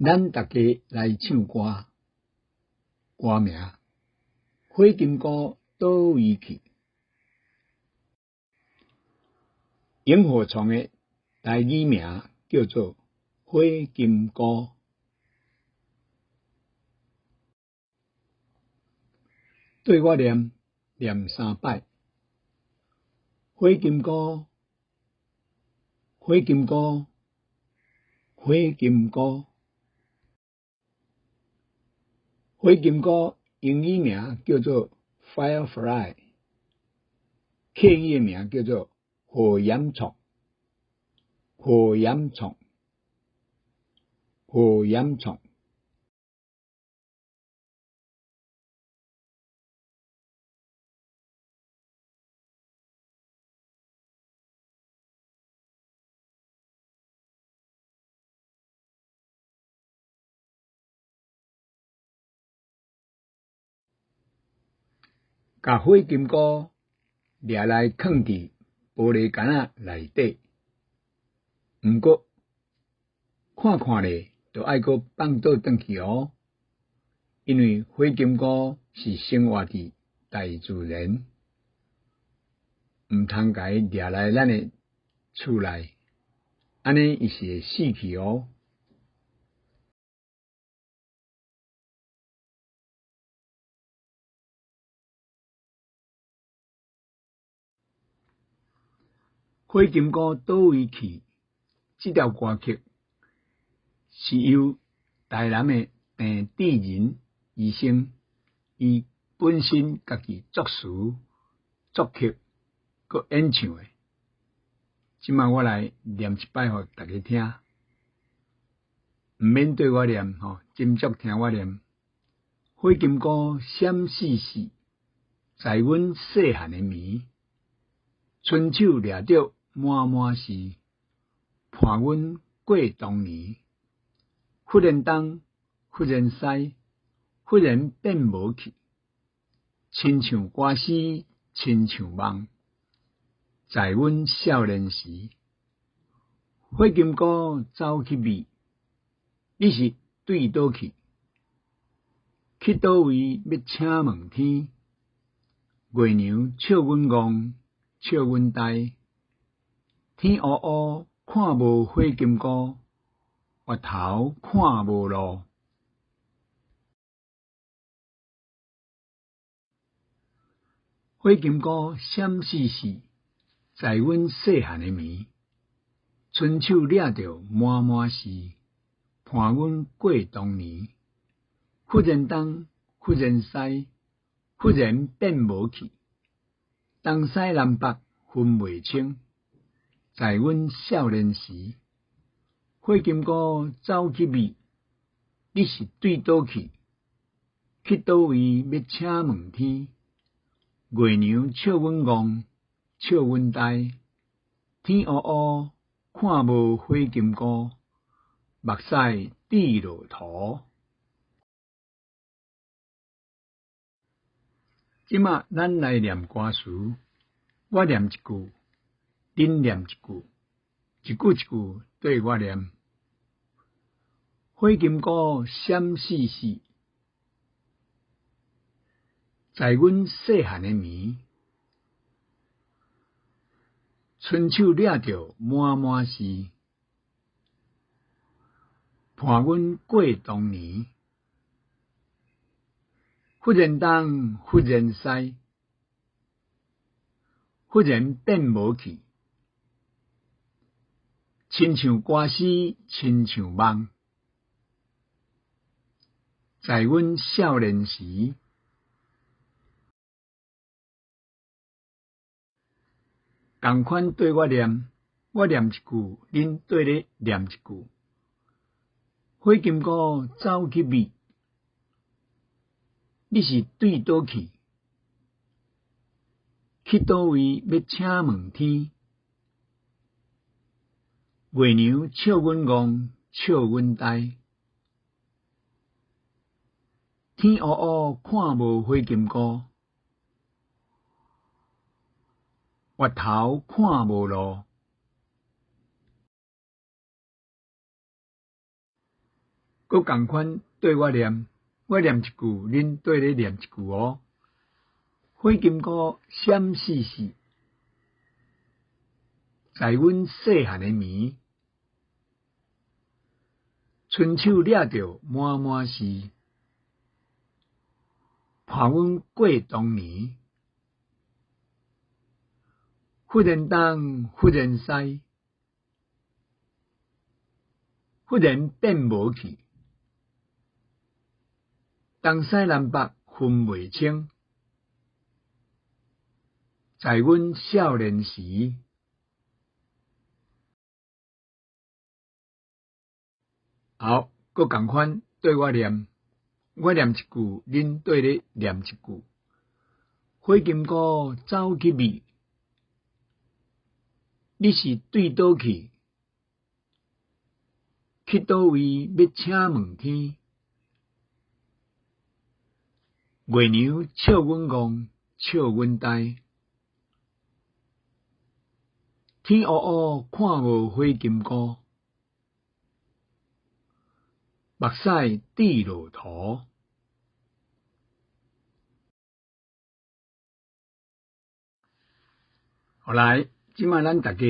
咱逐家來唱歌，歌名《火金姑佗位去》。螢火蟲的台語名叫做火金姑。對我念，念三擺。火金姑，火金姑，火金姑。火金姑英語名叫做 Firefly，客語的名叫做火焰蟲，火焰蟲，火焰蟲。共火金姑掠來囥佇玻璃罐仔內底，毋過看看咧，就愛閣放倒轉去哦，因為火金姑是生活佇大自然，毋通共伊掠來咱的厝內，按呢伊是會死去哦。火金姑佗位去？這條歌曲是由台南的鄭智仁醫生，伊本身家己作詞、作曲、閣演唱的。這擺我來念一擺予大家聽，毋免對我念吼，斟酌聽我念。火金姑閃爍爍，在阮細漢的暝，伸手掠著滿滿是，伴阮過童年。忽然東，忽然西，忽然變無去，親像歌詩，親像夢，在阮少年時。火金姑走去佚，你是對佗去？去佗位欲請問天？月娘笑阮戇，笑阮呆。天烏烏看無火金姑，月頭看無路。火金姑閃爍爍，在阮細漢的暝，伸手掠著滿滿是，伴阮過童年。忽然東，忽然西，忽然變無去，東西南北分袂清。在阮少年時，火金姑走去佚，你是對佗去？去佗位欲請問天？月娘笑阮戇，笑阮呆。天烏烏看無火金姑，目屎滴落塗。這馬咱來念歌詞，我念一句，恁念一句，一句一句對我念。火金姑閃爍爍，在阮細漢的暝，伸手掠著滿滿是，伴阮過童年。忽然東，忽然西，忽然變無去，親像歌詩，親像夢，在阮少年時，仝款對我念，我念一句，恁綴咧念一句。火金姑走去佚，你是對佗去？去佗位欲請問天？月娘笑阮戇，笑阮呆。天烏烏看無火金姑，月頭看無路。閣閣仝款對我念，我念一句，恁綴咧念一句哦。火金姑閃爍爍，在阮細漢的暝，伸手掠著滿滿是，伴阮過童年。忽然東，忽然西，忽然變無去，東西南北分袂清。在阮少年時，好，閣仝款綴我念，我念一句，恁綴咧念一句。火金姑走去未？你是對佗去？去佗位欲請問天？月娘笑阮戇，笑阮呆。天烏烏看無火金姑，目屎滴落塗。好來，這擺咱大家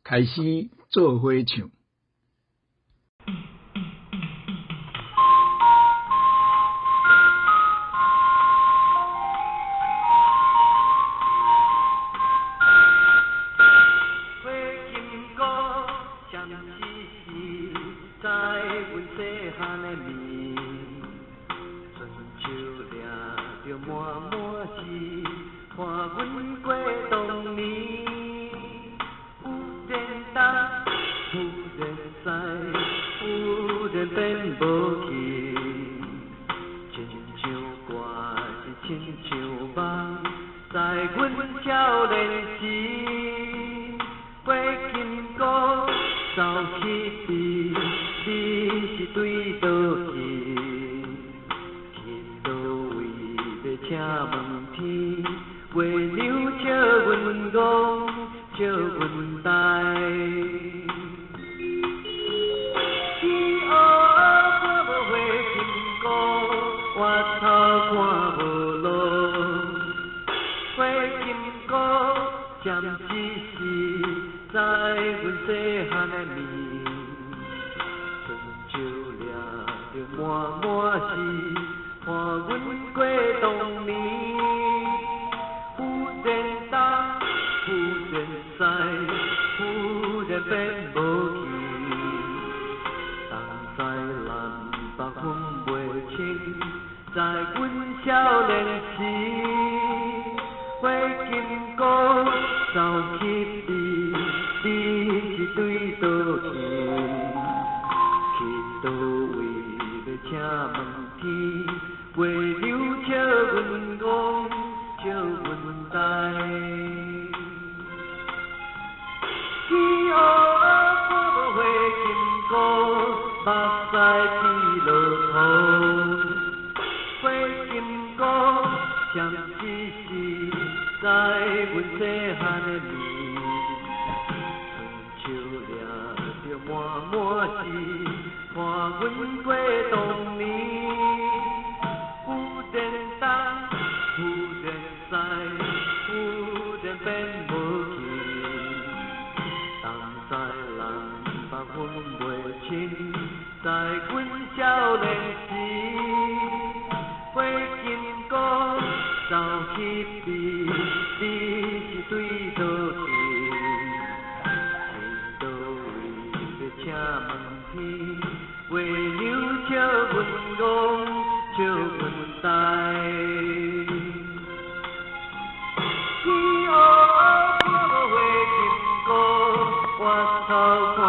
開始做伙唱。火金姑閃爍爍，在阮細漢的暝，伸手掠著滿滿是，伴阮過童年。忽然東，忽然西，忽然變無去，親像歌是親像夢，在阮少年時。火金姑走去避，你是對佗去？去佗位欲請問天？月娘笑阮戇，笑阮呆。天烏烏看無火金姑，回頭看無路。火金姑閃爍爍，在阮細漢的暝，伸手掠著滿滿是，伴阮過童年。忽然東，忽然西，忽然變無去，東西南北分袂清，在阮少年時。火金姑走去避，你是對佗去？去佗位欲請問天？月娘笑阮戇，笑阮呆。天烏烏看無火金姑，目屎滴落塗。火金姑閃爍爍，在阮細漢的暝，伸手掠著滿滿是，伴阮過童年。忽然東，忽然西，忽然變無去，東西南北分袂清，在阮少年時。火金姑走去避，你是對佗去？去佗位欲請問天？月娘笑阮戇，笑阮呆。天烏烏看無火金姑，回頭看